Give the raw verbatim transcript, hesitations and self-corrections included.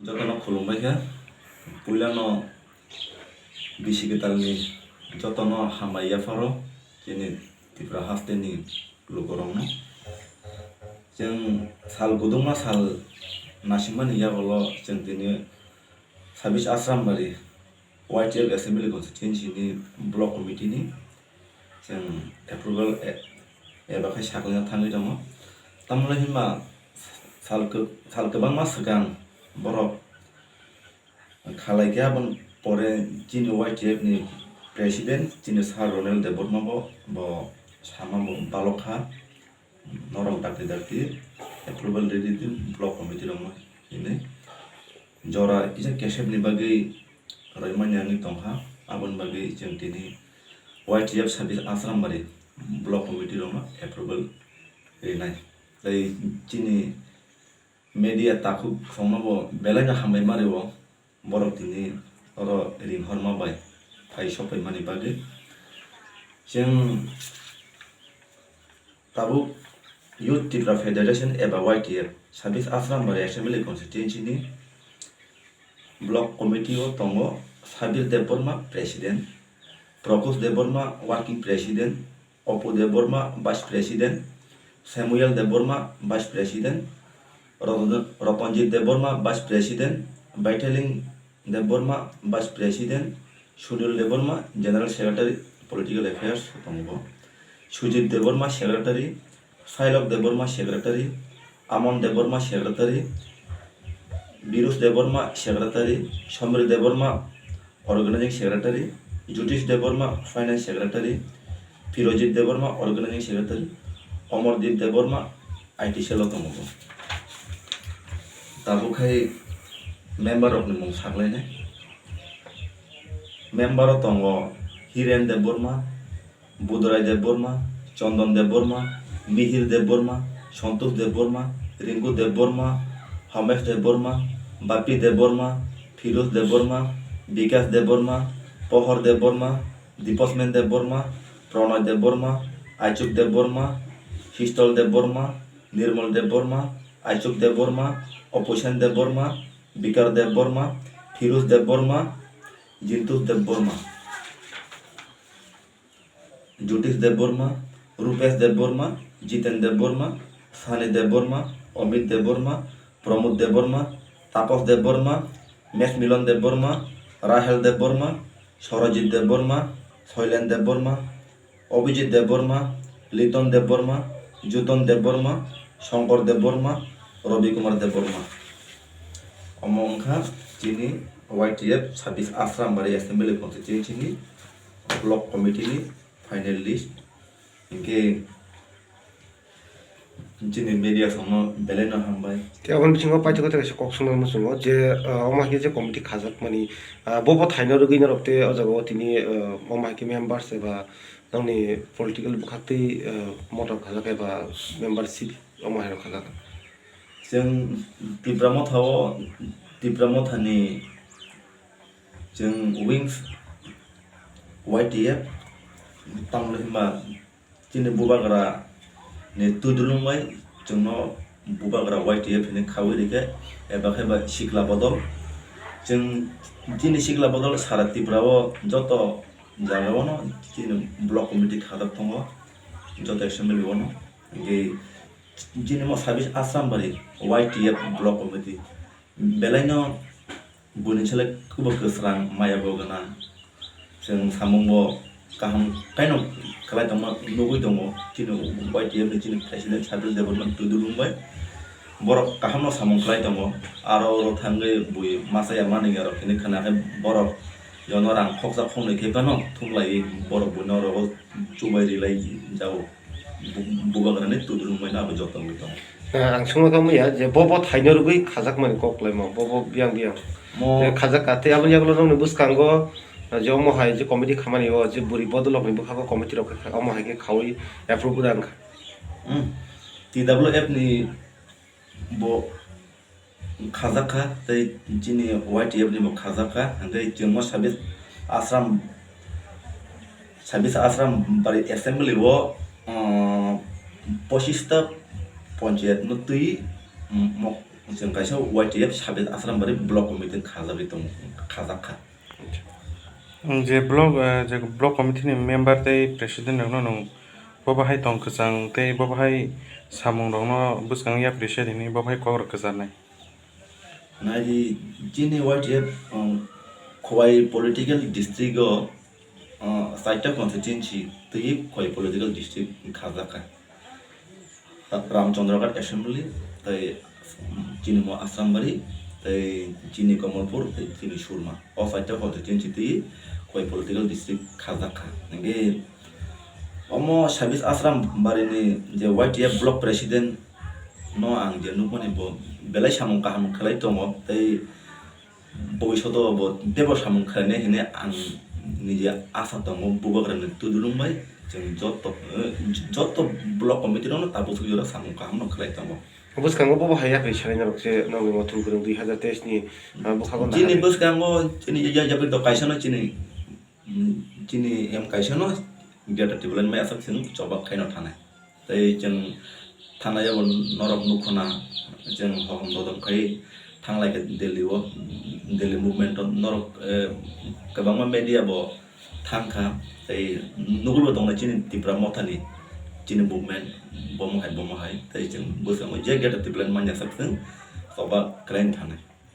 Jotono khulumbai kha. Puilano bisi kwtalni jotono hambai yapharo chini Tripura hasteni lukurokno. Chwng sal gudungma sal nasimani yagulo chwng tini sabis Asrambari Y T F Assembly Constituency ni Block Committee ni chwng approval e-, eba khai saklaina thangwi tongo. Tamoni hinba sal kw-, sal kwbangma swkang borok khalai khe, aboni pore chini Y T F ni President chini Sir Ronel Debbarma bo, bo sama bo balok kha. Norok dakti dakti approval rwdi di block committee rokno hinwi jora kisa kesep ni bagwi roimani wngwi tongkha, aboni bagwi chwng tini Y T F sabis Asrambari block committee rokno approval rinai. Tei chini media takhuk songno bo belai no hambai ma rwo. Borok tini oro ringhorma bai phai sokphaimani bagwi. Chwng tabuk Youth Tipra Federation eba Y T F sabis Asrambari Assembly Constituency ni Block Committee o tongo Sabir Debbarma President, Prakush Debbarma Working President, Opu Debbarma, Vice President, Samuel Debbarma, Vice President, Roton-, Rotonjit Debbarma, Vice President, Baithaling Debbarma, Vice President, Sunil Debbarma, General Secretary, Political Affairs tongo, Sujit Debbarma, Secretary, Sailok Debbarma, Secretary, Amon Debbarma, Secretary, Birus Debbarma, Secretary, Somir Debbarma, Organizing Secretary, Jyotish Debbarma, Finance Secretary, Pirojit Debbarma, Organizing Secretary, Omordeep Debbarma, I T cell o tongo. Tabuk khai member rokni mung saklainai. Member o tongo Hiren Debbarma, Budorai Debbarma, Chondon Debbarma, Mihir Debbarma, Santosh Debbarma, Rinku Debbarma, Homesh Debbarma, Bapi Debbarma, Firuz Debbarma, Bikas Debbarma, Pohor Debbarma, Diposmen Debbarma, Pronoy Debbarma, Aichuk Debbarma, Histol Debbarma, Nirmol Debbarma, Aichuk Debbarma, Opusen Debbarma, Bikar Debbarma, Firuz Debbarma, Jintus Debbarma. Jyotish Debbarma, Rupesh Debbarma, Jiten Debbarma, Sani Debbarma, Amit Debbarma, Pramod Debbarma, Tapos Debbarma, Meshmilon Debbarma, Rahel Debbarma, Sorojit Debbarma, Soilen Debbarma, Abhijit Debbarma, Liton Debbarma, Juton Debbarma, Shankar Debbarma, Ravi Kumar Debbarma. Omo wngkha chini Y T F sabis Asrambari Assembly Constituency ni Block Committee ni final list. Hinkhe chini media songno belai no hambai. Tei aboni bisingo paithago tei kaisa kok swngnai muchungo je, ah, omo hai khe je committee khajakmani, ah, bo bo thaino rwgwi norok tei o jaga o tini, ah, omo hai khe members eba nokni political bwkhaktwi, ah, motor khajak eba membership omo hai rok khajak. Chwng Tipra Motha o, Tipra Motha ni chwng wings Y T F, tamoni hwnba chini bubagra ni twidulung bai chwngno bubagra Y T F hinwi khaui rikhe, eba khe ba sikla bodol. Chwng chini sikla bodol sara Tripura o joto jaga o no chini block committee khajak tongo, joto assembly o no. Hinkhe chini mo sabis Asrambari Y T F block committee belai no buini selek kwbo kwsrang maya bo gwnang. Chwng samung bo kaham kaino khlai tongma nugwi tongo. Chini Y T F ni chini president Sabir Debbarma twidulung bai borok kaham no samung khlai tongo. Aro oro thangwi bui masa ya mani ya rok hini khna khe borok jono rang khoksa khoknwi khe phano thumlaiwi borok buino oro chubai rilai jao. Bu-, bubagrani twidulung bai no abo joto wngwi tongo. Eh, ang swngna tongmani ya je bo bo thaino rwgwi khajakmani kok laima bo bo biyang biyang. Mo- Eh, khajak ka tei aboni yagulo nokni bwskango, eh, je omo hai je committee khamani o je bwrwi bodolokni bwkhago committee rok kha omo hai khe khaui approve wngkha. Hmm. T W F ni bo khajak kha tei chini Y T F ni bo khajak kha, hwnkhe chwngno sabis Asram, sabis Asram bari assembly o, uh, pochista ponchayat no twi, um, mo-, Chwng kaisa Y T F Sabis Asrambari block committee khajagwi tong, khajak kha. Ang je block, eh, je block committee ni member tei president rokno nwng bo bahai tong kwchang tei bo bahai samung rokno bwskango yapri se hwnwi bo bahai kok rok kwcharnai. Naidi chini Y T F, um, Khowai political district o, uh, chaita constituency twi Khowai political district khajak kha. Ramchandraghat Assembly, tei chini mo Asrambari, tei chini Kamalpur, tei chini Surma. O chaita constituency twi Khowai political district khajak kha. Hingke omo Sabis Asrambari ni je Y T F block president no ang je nukmani bo belai samung kaham khlai tongo, tei bobishoto bo teibo samung khlainai hwnwi ang nije asa tongo. Bubagrani tudulung bai chwng joto, eh, joto block committee rokno tabuk swijora samung kaham no khlai tongo. Bwskango bobo hai yapri sanai norok je nogni mothung kwrwng dui hazar teis ni, ah, bwkhago chini nahar. Bwskango chini ya, ya, yapri to kaisa no chini, mm, chini em kaisa no Greater Tipraland mai aswk chwng chobak khaino thanai. Tei chwng thanai abo norok nukho na, chwng hohom dodom khai thanglai kha Delhi o, Delhi movement o norok, eh, kwbangma media bo thang kha, tei nugwi bo tongnai chini Tipra Motha ni chini movement bomo hai, bomo hai, tei chwng bwskango je Greater Tipraland manya sak chwng chobak khlai thanai.